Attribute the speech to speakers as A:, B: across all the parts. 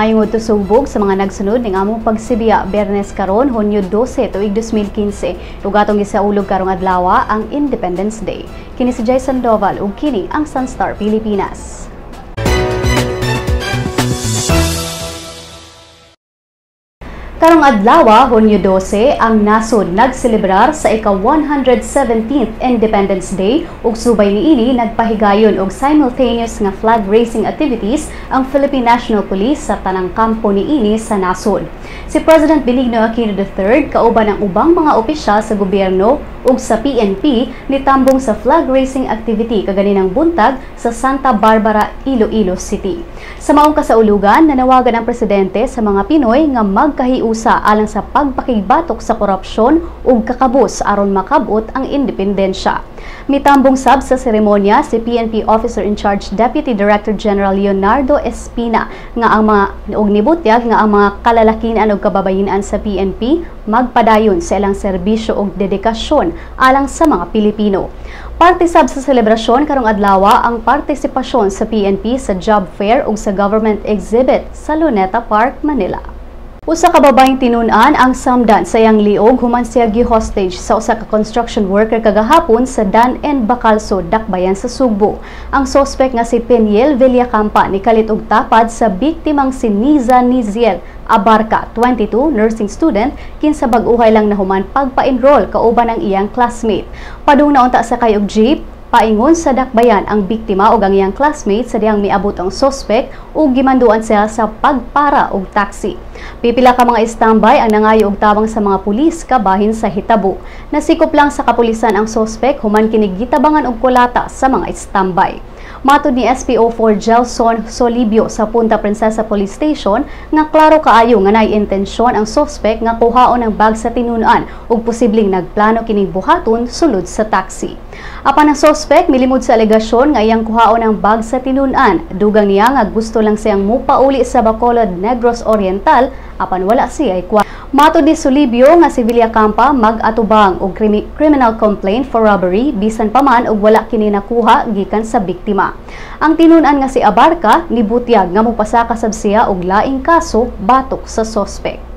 A: Maayong udto, Sugbog, sa mga nagsunod ning among pagsibiya, Biyernes karon, Hunyo 12, tuig 2015, ug atong gisaulog karong adlaw ang Independence Day. Kini si Jay Sandoval ug kini ang Sunstar Pilipinas. Karong adlaw, Hunyo 12, ang nasod nagselebrar sa ika-117th Independence Day ug subay niini nagpahigayon og simultaneous nga flag raising activities ang Philippine National Police sa tanang kampo niini sa nasod. Si President Benigno Aquino III kauban ang ubang mga opisyal sa gobyerno ug sa PNP nitambong sa flag raising activity kaganinang buntag sa Santa Barbara, Iloilo City. Sa maong kasaulugan, nanawagan ang presidente sa mga Pinoy nga magkahiusa alang sa pagpakigbatok sa korupsyon ug kakabus aron makabot ang independensya. Mitambong sab sa seremonya si PNP Officer in Charge Deputy Director General Leonardo Espina nga ang mga og nibutyag nga ang mga kalalakinan ug kababayen-an sa PNP magpadayon sa ilang serbisyo ug dedikasyon alang sa mga Pilipino. Parte sab sa selebrasyon karong adlaw ang partisipasyon sa PNP sa job fair ug sa government exhibit sa Luneta Park, Manila. Usa ka babaeng tinun-an ang samdan sa iyang liog human siya gi-hostage sa usa ka construction worker kagahapon sa Dan and Bacalso, Dakbayan sa Sugbo. Ang sospek nga si Peniel Villacampa nikalit og tapad sa biktimang si Niza Niziel Abarca, 22, nursing student, kinsa bag-uhay lang nahuman pagpa-enroll kauban ang iyang classmate. Padung naunta sakay og jeep paingon sa Dakbayan ang biktima ug ang iyang classmate sa dihang miabot ang sospek ug gimanduan siya sa pagpara og taxi. Pipila ka mga standby ang nangayo og tabang sa mga pulis kabahin sa hitabo. Nasikop lang sa kapulisan ang sospek human kini gitabangan og kulata sa mga standby. Matod ni SPO4 Gelson Solibio sa Punta Princesa Police Station nga klaro kaayo nga naay intensyon ang sospek nga kuhaon ang bag sa tinun-an ug posibleng nagplano kining buhaton sulod sa taxi. Apan ang sospek milimod sa alegasyon nga iyang kuhaon ang bag sa tinun-an. Dugang niya nga gusto lang siyang mupauli sa Bacolod, Negros Oriental, apan wala siya kwa. Matod ni Solibio nga si Villacampa mag-atubang og criminal complaint for robbery bisan pa man og wala kini nakuha gikan sa biktima. Ang tinun-an nga si Abarca nibutyag nga mopasaka sab siya og laing kaso batok sa sospek.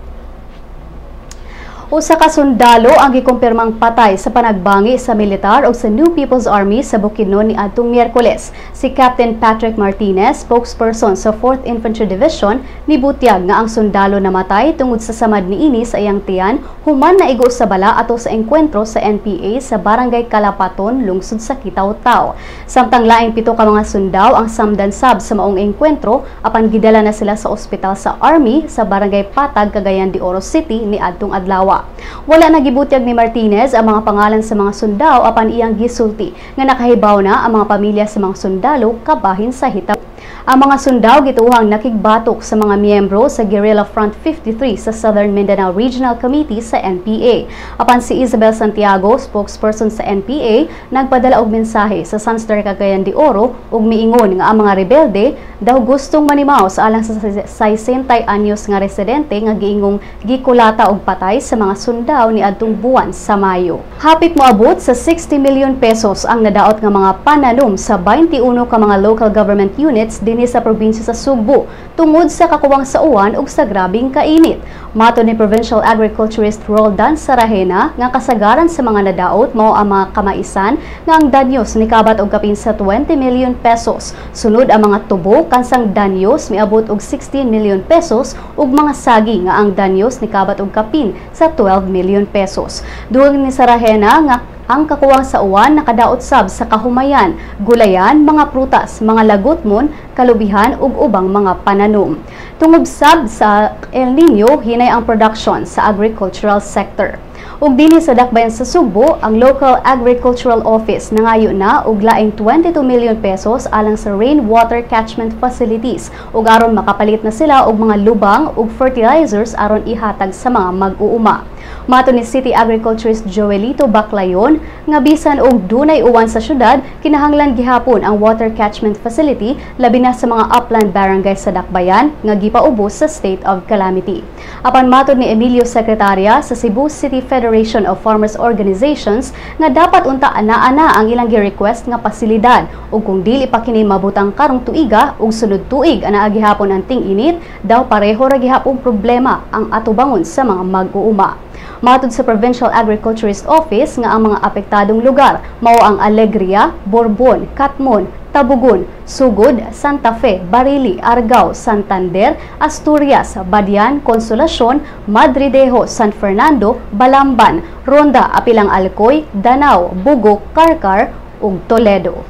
A: Usa ka sundalo ang gikumpirmang patay sa panagbangi sa militar o sa New People's Army sa Bukidnon niadtong Miyerkules. Si Captain Patrick Martinez, spokesperson sa 4th Infantry Division, nibutyag nga ang sundalo namatay tungod sa samad niini sa iyang tiyan human naigo sa bala ato sa engkwentro sa NPA sa Barangay Kalapaton, lungsod sa Kitaw-Taw. Samtang laing 7 ka mga sundao ang samdan sab sa maong engkwentro apan gidala na sila sa ospital sa Army sa Barangay Patag, Cagayan de Oro City niadtong adlaw. Wala nagibutyag ni Martinez ang mga pangalan sa mga sundao apan iyang gisulti nga nakahibaw na ang mga pamilya sa mga sundalo kabahin sa hitabo. Ang mga sundao gituohang nakigbatok sa mga miyembro sa Guerrilla Front 53 sa Southern Mindanao Regional Committee sa NPA. Apan si Isabel Santiago, spokesperson sa NPA, nagpadala og mensahe sa Sunstar Cagayan de Oro ug miingon nga ang mga rebelde daw gustong manimaw sa alang sa 60 anyos nga residente nga giingong gikulata og patay sa mga sundao niadtong buwan sa Mayo. Hapit moabot sa 60 million pesos ang nadaot nga mga pananom sa 21 ka mga local government units dinhi sa probinsya sa Sugbo tungod sa kakuwang sa uwan ug sa grabing kainit. Matod ni Provincial Agriculturist Roldan Sarahena nga kasagaran sa mga nadaot mao ang mga kamaisan nga ang danyos nikabat og kapin sa 20 million pesos. Sunod ang mga tubo kansang danyos miabot og 16 million pesos ug mga sagi nga ang danyos nikabat og kapin sa 12 million pesos. Dugang ni Sarahena nga ang kakuwang sa uwan nakadaot sab sa kahumayan, gulayan, mga prutas, mga lagutmon, kalubihan ug ubang mga pananom. Tungod sab sa El Nino, hinay ang production sa agricultural sector. Ug dinhi sa Dakbayan sa Sugbo, ang local agricultural office nangayo na og laing 22 million pesos alang sa rainwater catchment facilities ug aron makapalit na sila og mga lubang ug fertilizers aron ihatag sa mga mag-uuma. Matod ni City Agriculturist Joelito Baclayon nga bisan og dunay uwan sa syudad, kinahanglan gihapon ang water catchment facility labi na sa mga upland barangay sa Dakbayan nga gipaubos sa state of calamity. Apan matod ni Emilio Secretaria sa Cebu City Federation of Farmers Organizations nga dapat unta ana-ana ang ilang gi-request nga pasilidad ug kung dili pa kini mabutang karong tuiga ug sunod tuig anaa gihapon ang ting-init, daw pareho ra gihapon problema ang atubangon sa mga mag-uuma. Matod sa Provincial Agriculturist Office nga ang mga apektadong lugar mao ang Alegria, Borbon, Katmon, Tabugon, Sugod, Santa Fe, Barili, Argao, Santander, Asturias, Badian, Consolacion, Madridejo, San Fernando, Balamban, Ronda, apil ang Alcoy, Danao, Bugo, Carcar ug Toledo.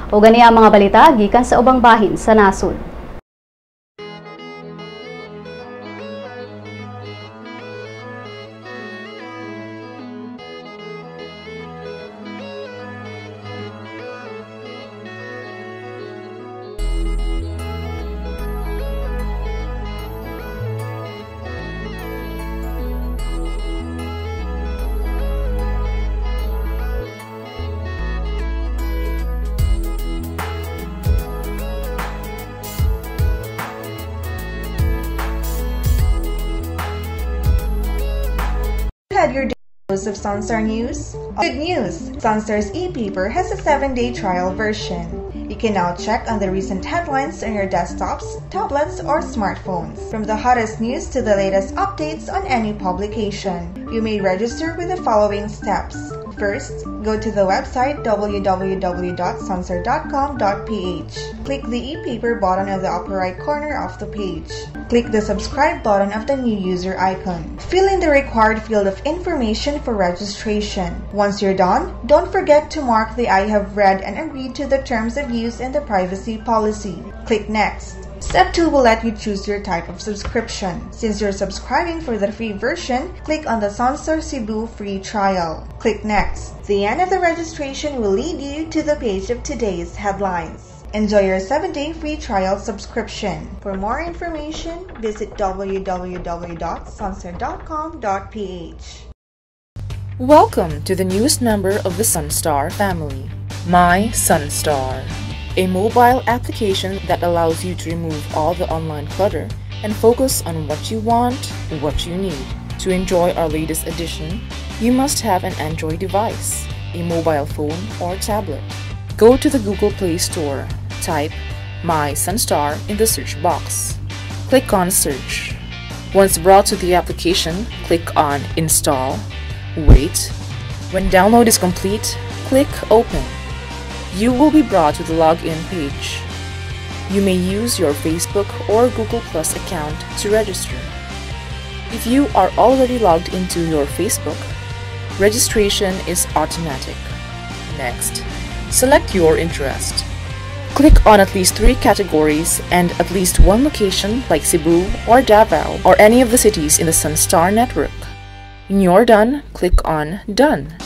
A: O gani ang mga balita gikan sa ubang bahin sa nasod.
B: Had your dose of Sunstar News? Good news! Sunstar's e-paper has a 7-day trial version. You can now check on the recent headlines on your desktops, tablets, or smartphones. From the hottest news to the latest updates on any publication. You may register with the following steps. First, go to the website www.sunstar.com.ph. Click the e-paper button on the upper right corner of the page. Click the subscribe button of the new user icon. Fill in the required field of information for registration. Once you're done, don't forget to mark the I have read and agreed to the terms of use and the privacy policy. Click Next. Step 2 will let you choose your type of subscription. Since you're subscribing for the free version, click on the Sunstar Cebu free trial. Click Next. The end of the registration will lead you to the page of today's headlines. Enjoy your 7-day free trial subscription. For more information, visit www.sunstar.com.ph.
C: Welcome to the newest member of the Sunstar family, My Sunstar, a mobile application that allows you to remove all the online clutter and focus on what you want, what you need. To enjoy our latest edition, you must have an Android device, a mobile phone or tablet. Go to the Google Play Store, type My Sunstar in the search box. Click on Search. Once brought to the application, click on Install. Wait. When download is complete, click Open. You will be brought to the login page. You may use your Facebook or Google Plus account to register. If you are already logged into your Facebook, registration is automatic. Next, select your interest. Click on at least 3 categories and at least 1 location like Cebu or Davao or any of the cities in the Sunstar network. When you're done, click on Done.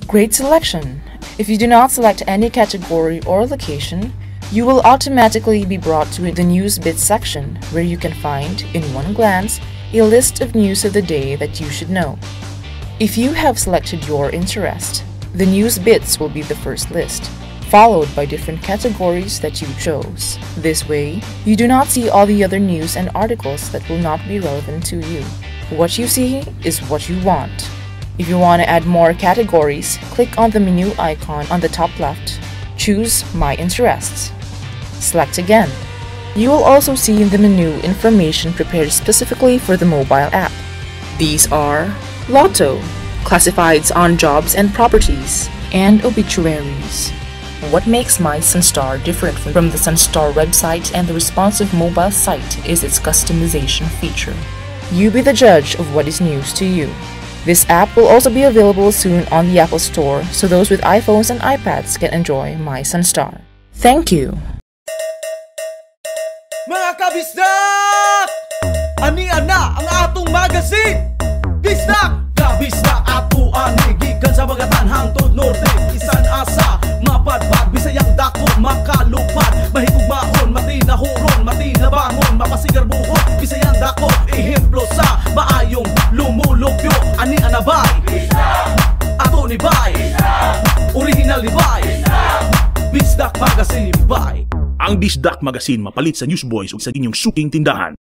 C: Great selection! If you do not select any category or location, you will automatically be brought to the News Bits section where you can find, in one glance, a list of news of the day that you should know. If you have selected your interest, the News Bits will be the first list, followed by different categories that you chose. This way, you do not see all the other news and articles that will not be relevant to you. What you see is what you want. If you want to add more categories, click on the menu icon on the top left. Choose My Interests. Select again. You will also see in the menu information prepared specifically for the mobile app. These are Lotto, classifieds on jobs and properties, and obituaries. What makes My Sunstar different from the Sunstar website and the responsive mobile site is its customization feature. You be the judge of what is news to you. This app will also be available soon on the Apple Store, so those with iPhones and iPads can enjoy My Sunstar. Thank you!
D: Mga kabisdak! Ania na ang atong magazine! Bisdak! Kabisdak ato ani gikan sa Bagatan hangtod Norte, isan asa mapadpad, Bisayang dako makalupad, mahigugmaon, matinahuron, matinabangon, mapasigarbuhon, Bisayang dako ehemplo sa maayong Lumulupyo, ani anabay. Ato ni bay. Original ni bay. Bisdak Magazine bay.
E: Ang Bisdak Magazine mapalit sa Newsboys ug sa inyong suking tindahan.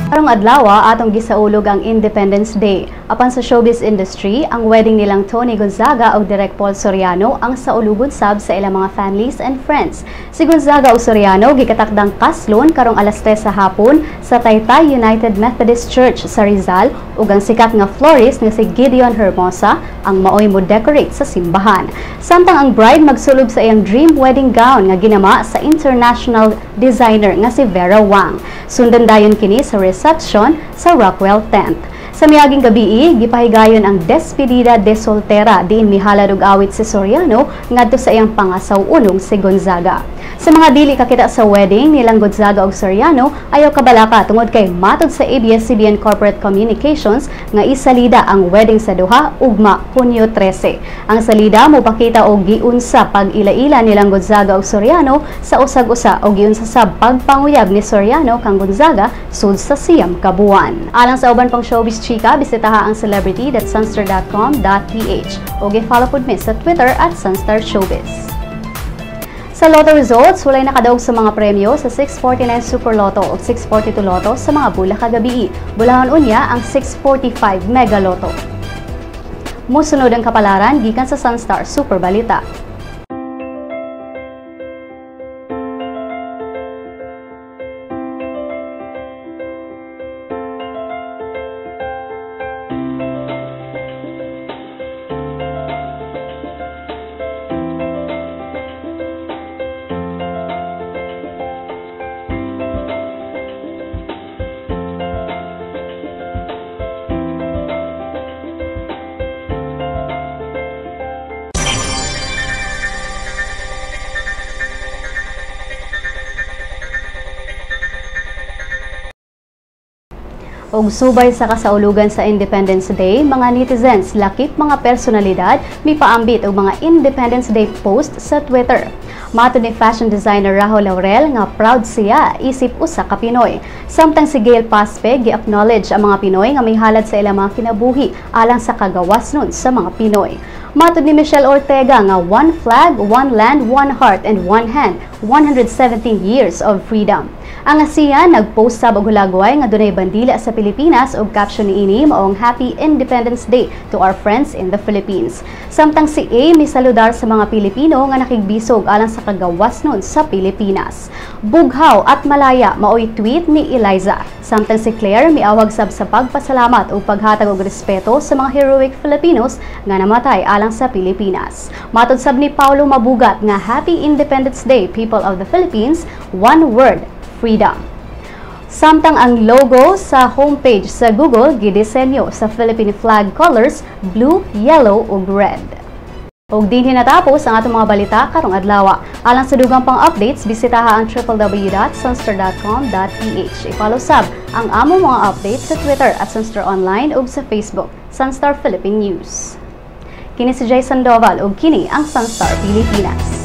A: Karong adlaw atong gisaulog ang Independence Day. Apan sa showbiz industry, ang wedding nilang Toni Gonzaga ug Direk Paul Soriano ang saulugon sab sa ilang mga families and friends. Si Gonzaga ug Soriano gikatakdang kaslon karong alas 3 sa hapon sa Taytay United Methodist Church sa Rizal ug ang sikat nga florist nga si Gideon Hermosa ang maoy mo decorate sa simbahan. Samtang ang bride magsulob sa iyang dream wedding gown nga ginama sa international designer nga si Vera Wang. Sundan dayon kini sa reception sa Rockwell Tent. Sa miaging gabii, gipahigayon ang Despedida de Soltera diin mihalad og awit si Soriano ngadto sa iyang pangasaw-unong si Gonzaga. Sa mga dili kakita sa wedding nilang Gonzaga ug Soriano, ayaw kabalaka tungod kay matod sa ABS-CBN Corporate Communications nga isalida ang wedding sa duha ugma Hunyo 13. Ang salida mopakita og giunsa pag-ila-ila nilang Gonzaga ug Soriano sa usag-usa og giunsa sa pagpanguyab ni Soriano kang Gonzaga sud sa 9 ka buwan. Alang sa uban pang showbiz chika, bisitaha ang celebrity.sunstar.com.ph o gi-follow pod mi sa Twitter @SunstarShowbiz. Sa Lotto results, walay nakadaog sa mga premyo sa 649 Super Lotto o 642 Lotto sa mga bula kagabii. Bulahon unya ang 645 Mega Lotto. Musunod ang kapalaran gikan sa Sunstar Super Balita. Og subay sa kasaulugan sa Independence Day, mga netizens, lakip mga personalidad, mipaambit og mga Independence Day post sa Twitter. Matod ni fashion designer Rajo Laurel nga proud siya isip usa ka Pinoy. Samtang si Gail Paspe gi-acknowledge ang mga Pinoy nga mihalad sa ilang mga kinabuhi alang sa kagawas nun sa mga Pinoy. Matod ni Michelle Ortega nga one flag, one land, one heart and one hand, 117 years of freedom. Ang ASEAN nagpost sab og hulagway nga dunay bandila sa Pilipinas ug caption niini maong Happy Independence Day to our friends in the Philippines. Samtang si A misaludar sa mga Pilipino nga nakigbisog alang sa kagawas nun sa Pilipinas. Bughaw at malaya maoy tweet ni Eliza. Samtang si Claire miawag sab sa pagpasalamat ug paghatag og respeto sa mga heroic Filipinos nga namatay alang sa Pilipinas. Matod sab ni Paulo Mabugat nga Happy Independence Day people of the Philippines, one word, freedom. Samtang ang logo sa homepage sa Google gidisenyo sa Philippine flag colors blue, yellow ug red. Og dinhi natapos ang atong mga balita karong adlaw. Alang sa dugang pang updates, bisitaha ang www.sunstar.com.ph. I-follow sab ang among mga updates sa Twitter @SunstarOnline ug sa Facebook, Sunstar Philippine News. Kini si Jay Sandoval ug kini ang Sunstar Pilipinas.